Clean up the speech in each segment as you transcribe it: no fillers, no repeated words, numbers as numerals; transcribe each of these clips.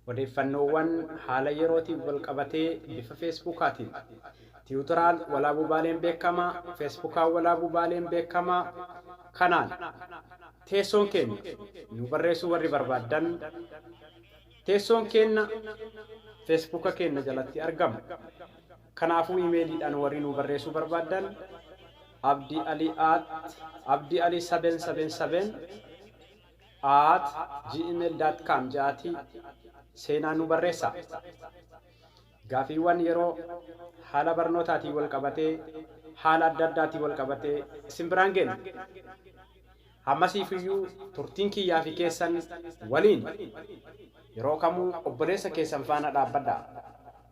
Odeeffannoowwan haala yerootiin wal qabatee bifa Feesbuukaatiin, Tiwuuteraan Walaabuu Baaleen beekama, Feesbuukaan Walaabuu Baaleen beekama. Kanaan teessoon keenya nu barreessuu warri barbaaddan teessoon keenya Feesbuuka keenya jalatti argama. Kanaafuu imeeliidhaan warri nu barreessuu barbaaddan abdii alii at abdii alii 777 at gmail.com ja'aatii seenaa nu barreessa. Gaafiiwwan yeroo haala barnootaatiin wal qabatee haala adda addaatiin wal qabatee isin biraan geenya. Hammasiifiyyuu turtiin kiyyaa fi keessan waliin yeroo kamuu obboleessa keessan faana dhaabbadha.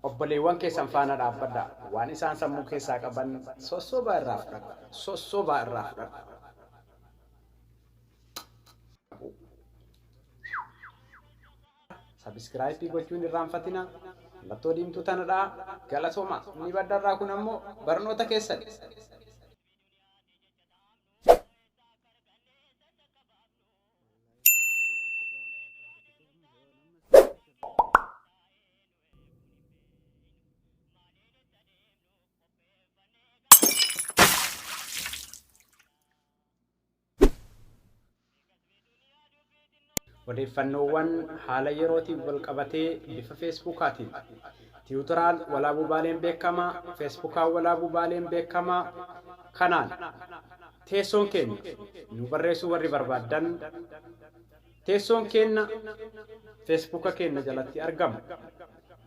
Obboleewwan keessan faana dhaabbadha. Waan isaan sammuu keessaa qaban sossobaa irraa fudhadha. Sossobaa irraa fudhadha. Sabiskiraayipii gochuun irraanfatina. Mallattoo diimtuu tanadha. Galatooma. Inni baddarraa kun ammoo barnoota keessan. Odeeffannoowwan haala yerootiin wal qabatee bifa Feesbuukaatiin, Tiwuuteraan Walaabuu Baaleen beekama, Feesbuukaan Walaabuu Baaleen beekama. Kanaan teessoon keenya nu barreessuu warri barbaaddan teessoon keenya Feesbuuka keenya jalatti argama.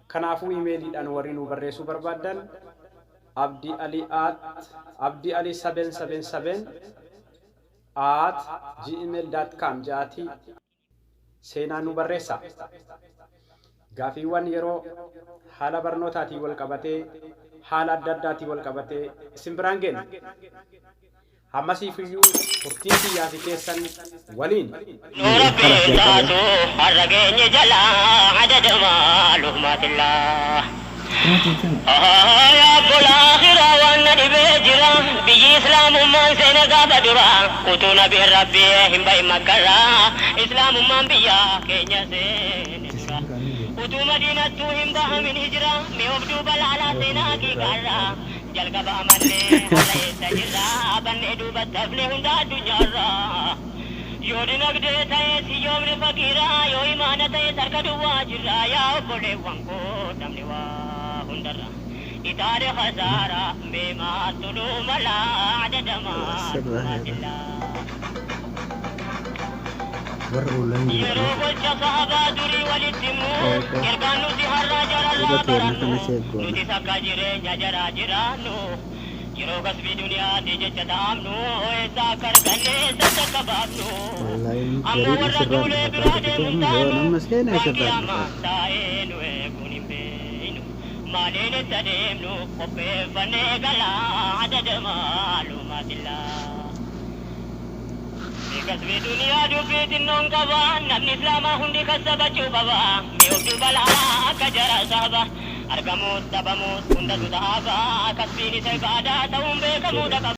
Kanaafuu imeeliidhaan warri nu barreessuu barbaaddan abdii alii at abdii alii 777 at gmail.com ja'aatii seenaa nu barreessa. Gaafiiwwan yeroo haala barnootaatiin wal qabatee haala adda addaatiin wal qabatee isin biraan geenya. Hammasiifiyyuu turtiin kiyyaa fi keessan waliin. Nu Rabbii taatu har'a geenye jalaa adada maalumaatillaa. Yaa obbola akhiraa waan na dhibee jira biyyi islaamummaan seena gaafa dura utuu nabiin Rabbii hin bahin makkarraa islaamummaan biyya keenya seene dura utuu madiinattuu hin bahamin hijira mee of duuba laalaa seenaa haqiiqaarraa jalqaba amannee har'a eessa jirra bannee duubatti hafne hunda addunyaarraa yoo dinagdee ta'es hiyyoomni faqiira yoo imaana ta'es harka duwwaa jirra yaa obboleewwan koo namni waa hundarra itaale khasaara mee maaltu nu mala adada maalumaatillaa. Warra online jiru Yeroo kana gocha sahabaa durii walitti himnu, qoy qoy ergaan nuti har'aa jararraa fuula keenya barannu, kana check goona. nutis akka jireenya jaraa jiraannu, yeroo kasbii duniyaati jecha ta'amnu, eessa akka arganne eessatti akka baafnu, Online ammoo gariin warra asirraan duulee dhufa biraa argite deemuun amma yoo taanu, nama seene waan asirraan dhufa. qiyaamaan taa'ee nu eeguun hin beeynu, maaliin itti adeemnu qopheeffannee galaa adada maalumaatillaa. Mee kasbii duniyaa dubbii xinnoon qaba namni islaamaa hundi kassabachuu qaba mee of duuba laalaa akka jara sahaba argamuus dhabamuus hundatu tahaaba kasbiin isa ibaadaa ta'uun beekamuudha qaba.